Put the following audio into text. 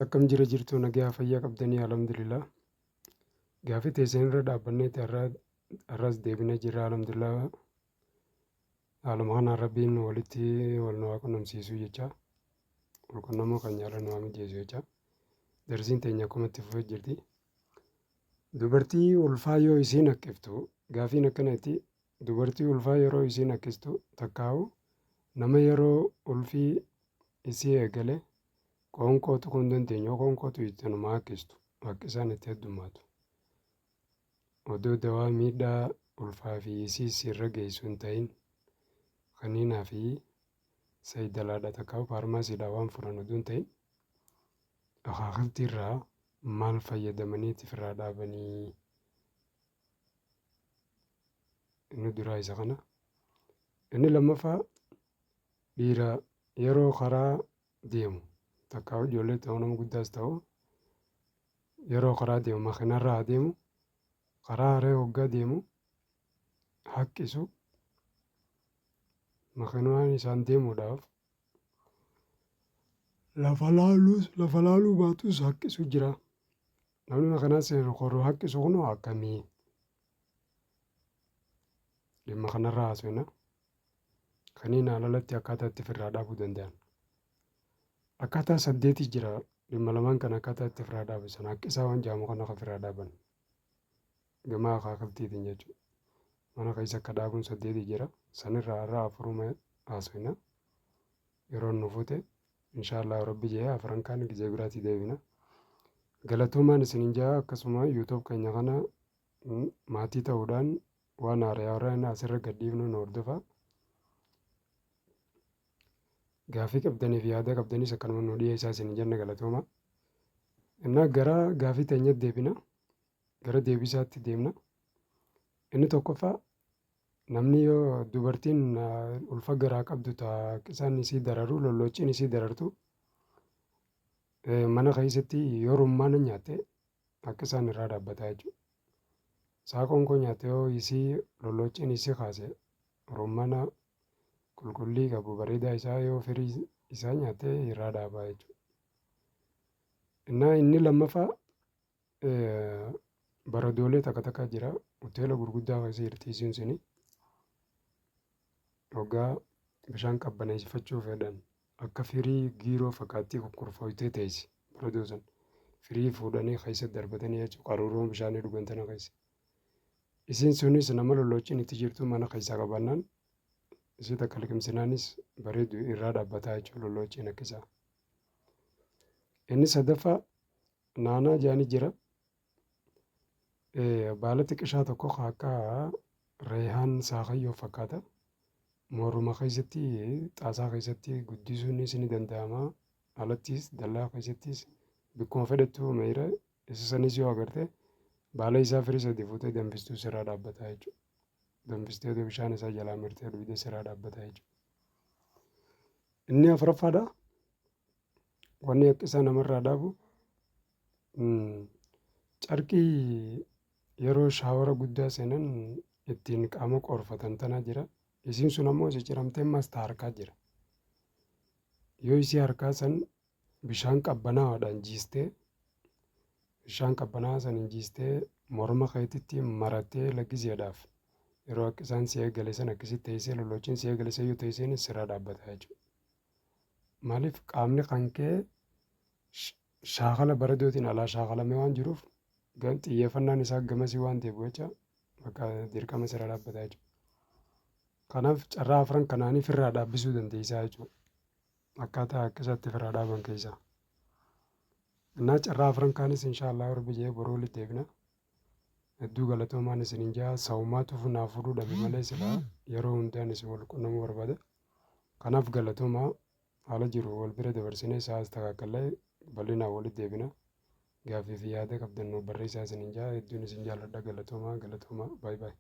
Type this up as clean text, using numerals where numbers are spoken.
Akkam jira jirtuu nagayaa fayyaa qabdanii alhamdulillah. Gaafii teessan irra dhaabbanneeti har'as deebinee jirra alhamdulillah. Haaluma kanaan rabbiin walitti wal nu haa qunnamsiisu jecha. Wal qunnamuu kan nyaala nu haa mijeessu jecha. Darsiin teenya akkuma itti fufee jirti. Dubartii ulfaa yoo isiin haqqiftu gaafiin akkana jetti dubartii ulfaa yeroo isiin haqqistu takkaa'u nama yeroo ulfii isii eegale qoonqoo tuquu hin dandeenye yoo qoonqoo tuyte numa haqqistu haqqisaan itti heddummaatu. Odoo dawaa miidhaa ulfaa fi isiis irra geessu hin ta'in kaniinaa fi saydalaadha takkaa'u faarmaasiidhaa waan furan odoo hin ta'in akaakiltii irraa maal fayyadamaniiti firraa dhaabanii? Inni duraa isa kana. Inni lammaffaa dhiira yeroo karaa deemu takkaa ijoollee ta'u nama guddaas ta'u yeroo karaa deemu makiinarra haa deemu karaa haree hoggaa deemu haqqisu makiinaan isaan deemuudhaaf Lafa laaluus lafa laaluu baatus haqqisu jira. Namni makanaa seenu koru haqqisu kunoo akkamii? Dhimma kanarraa haasofna. Kaniin alalatti akkaataa itti ofirraa dhaabuu danda'an. Akkaataa saddeeti jira dhimma lamaan kana akkaataa itti ofirraa dhaaban sana haqqisaa waan jedhamu kana akka ofirraa dhaaban. Gama akaakiltiitiin jechuudha. Mana keessa akka dhaabuun saddeeti jira. Sanirraa har'a afuruma haasofna. Yeroon nu fute inshaallah rabbi jee afran kaan gizee biraatti deebina. Galatoomaan isinin jaa akkasuma YouTube keenya kana maatii ta'uudhaan waan haaraa haaraa asirra gadhiifnu nu hordofa. Gaafii qabdanii fi yaada qabdanis akkanuma nu dhiyeessaa isin jenna galatooma. Innaa gara gaafii teenyatti deebina. Gara deebisaatti deemna. Inni tokkoffaa namni yoo dubartiin ulfa garaa qabdu ta qisaan isii dararu lolloocciin isii darartu mana keessatti yoo rummaana nyaatte akka isaan irraa dhaabbataa jechuudha. Saa qoonqoo nyaatte yoo isii lolloocciin isii kaase rummaana qulqullii qabu bareedaa isaa yoo firii isaa nyaatte irraa dhaabaa jechuudha. Innaa inni lammaffaa Baradoolee takka takka jira. Hoteela gurguddaa keessa jirti isiin suni. Hoggaa bishaan qabbaneessifachuu fedhan akka firii giiroo fakkaattii kokkorfooytee teessi baradoo san. Firii fuudhanii keessa darbatanii jechuudha qaruuruma bishaanii dhugan tana keessa. Isiin sunis nama lolloochin itti jirtu mana keessaa qabaannaan isii takka liqimsinaanis bareedu irraa dhaabbataa jechuudha lolloochin akkisaa. Inni sadaffaa Naanaa jaani jira. Baala xiqishaa tokko ka akka reehaan saakayyoo fakkaata. Mooruma keessatti xaasaa keessatti guddisuunis ni danda'ama. Alattis dallaa keessattis bikkuma fedhettu meeyra isa sanis yoo agarte baala isaa firii sadi fuutee danfistuu sirraa dhaabbata jechuudha. Danfistee otoo bishaan isaa jalaa mirtee dhugdee sirraa dhaabbata jechuudha. Inni afuraffaadha. Wanni akka isaa namarraa dhaabu carqii yeroo shaawara guddaa seenan ittiin qaama qoorfatan tana jira. Isiin sun ammoo cicciramtee ammas ta harkaa jira. Yoo isii harkaa san bishaan qabbanaawaadhaan jiistee bishaan qabbanaawaa saniin jiistee morma keetitti marattee laggiseedhaaf yeroo akka isaan si eegale san akkasitti teessee lollochiin si eegale san yoo teesseenis sirraa dhaabbata jechuudha. Maaliif qaamni kankee shaakala baradootiin alaa shaakalamee waan jiruuf xiyyeeffannaan isaa gamasii waan deebi'u jecha bakka dirqama sirra dhaabbata jechuudha. Kanaaf carraa afran kanaanii firraa dhaabbisuu dandeessaa jechuudha. Akkaataa akka isaatti firraa dhaaban keessaa. Innaa carraa afran kaanis inshaallah rabbi jedhee boruu walitti deebina. Hedduu galatoomaan isiniin ja'a sawumaatu naa fudhuu dhabe malee silaa yeroo hundaan isin wal qunnamuu barbaada. Kanaaf galatoomaa haala jiru wal bira dabarsinee sa'aa astakaakkallee bal'inaan walitti deebina. Gaaffii fi yaada qabdan nuuf barreessaa isiniin ja'a hedduun isin jaalladha galatoomaa galatoomaa baay baay.